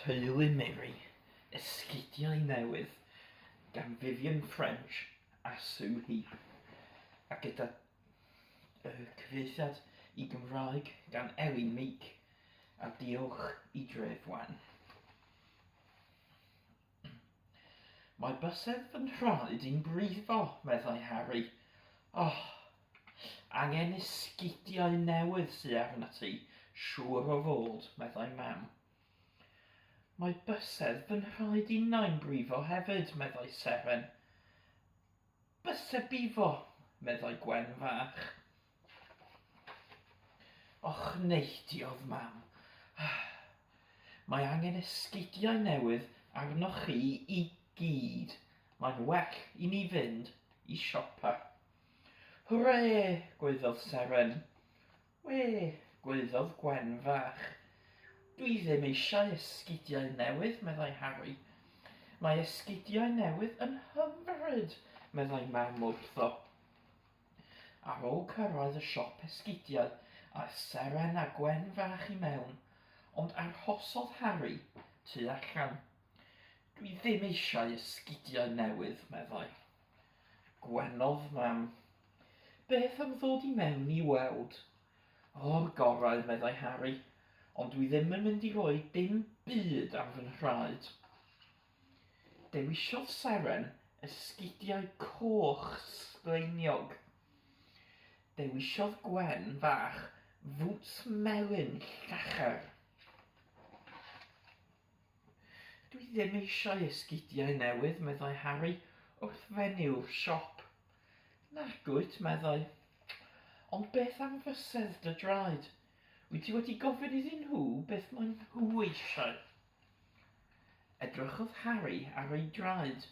Teulu Mary, Esgidiau Newydd gan Vivian French a Sue Heap, a gyda y cyfieithiad i Gymraeg gan Elin Meek, a diolch i Dref Wen. Mae bysedd fy nhraed i'n brifo, meddai Harri. Oh, angen esgidiau newydd sy arnat ti, siŵr o fod, meddai Mam. Mae bysedd fy nhraed innau'n brifo hefyd, meddai Seren. Bysedd bifo, meddai Gwen fach. Ochneidiodd Mam. Mae angen esgidiau newydd arnoch chi i gyd. Mae'n well i ni fynd i siopa. Hwrê! gwaeddodd Seren. Wê! gwaeddodd Gwen fach. Dwi ddim eisiau esgidiau newydd, meddai Harri. Mae esgidiau newydd yn hyfryd, meddai Mam wrtho. Ar ôl cyrraedd y siop esgidiau, aeth Seren a Gwen fach i mewn, ond arhosodd Harri tu allan. Dwi ddim eisiau esgidiau newydd, meddai. Gwenodd Mam. Beth am ddod i mewn i weld? O'r gorau, meddai Harri, ond dwi ddim yn mynd i roi dim byd ar fy nhraed. Dewisiodd Seren esgidiau coch sgleiniog. Dewisiodd Gwen fach fŵts melyn llachar. Dwi ddim eisiau esgidiau newydd, meddai Harri wrth fenyw'r siop. Nac wyt, meddai. Ond beth am fysedd dy draed? Wyt ti wedi gofyn iddyn nhw beth maen nhw eisiau? Edrychodd Harri ar ei draed.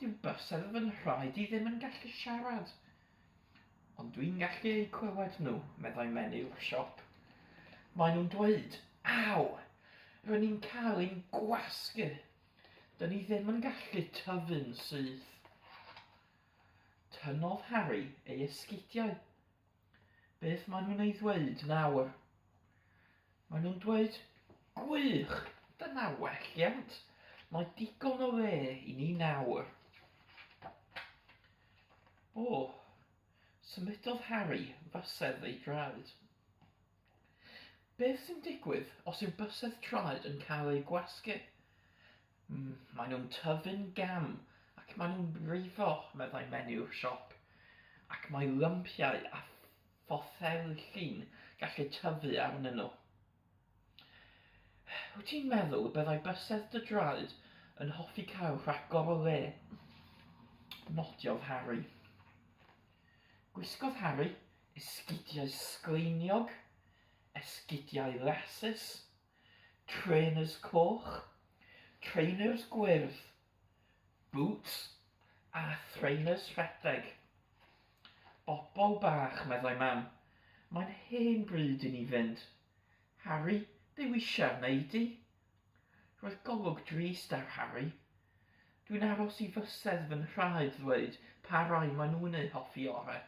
Dyw bysedd fy nhraed i ddim yn gallu siarad. Ond dwi'n gallu eu clywed nhw, meddai menyw'r siop. Maen nhw'n dweud, 'Aw! Rŷn ni'n cael ein gwasgu. Dŷn ni ddim yn gallu tyfu'n syth. Tynnodd Harri ei esgidiau. Beth maen nhw'n ei ddweud nawr? Maen nhw'n dweud, Gwych! Dyna welliant! Mae digon o le i ni nawr. O, symudodd Harry fysedd ei draed. Beth sy'n digwydd os yw bysedd traed yn cael eu gwasgu? Maen nhw'n tyfu'n gam ac maen nhw'n brifo, meddai menyw'r siop, ac mae lympiau a phothelli'n gallu tyfu arnyn nhw. Wyt ti'n meddwl y byddai bysedd dy draed yn hoffi cael rhagor o le? Nodiodd Harri. Gwisgodd Harri esgidiau sgleiniog, esgidiau lasys, trainers coch, trainers gwyrdd, boots a thrainers rhedeg. Bobol bach, meddai Mam, mae'n hen bryd i ni fynd. Harri, dewisa, wnei di? Roedd golwg drist ar Harri. Dwi'n aros i fysedd fy nhraed ddweud pa rai maen nhw'n eu hoffi orau.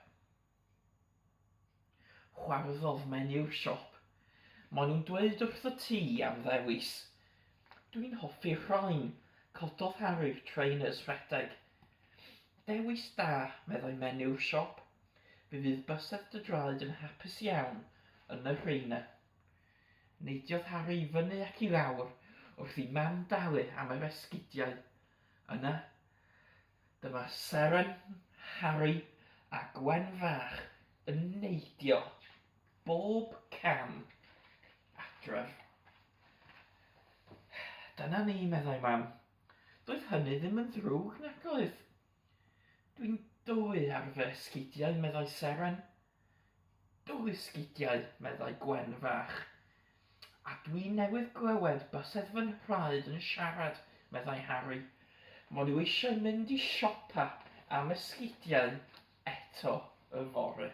Chwarddodd menyw'r siop. Maen nhw'n dweud wrtho ti am ddewis. Dwi'n hoffi'r rhain, cododd Harri'r trainers rhedeg. Dewis da, meddai menyw'r siop. Fe fydd bysedd dy draed yn hapus iawn yn y rheina. Neidiodd Harri i fyny ac i lawr wrth i Mam dalu am yr esgidiau. Yna, Dyma Seren, Harri a Gwen fach yn neidio bob cam adref. Dyna ni, meddai Mam. Doedd hynny ddim yn ddrwg, nag oedd? Dwi'n dwlu ar fy esgidiau, meddai Seren. Dwlu sgidiau, meddai Gwen fach. A dwi newydd glywed bysedd fy nhraed yn siarad, meddai Harri. Maen nhw eisiau mynd i siopa am esgidiau eto yfory.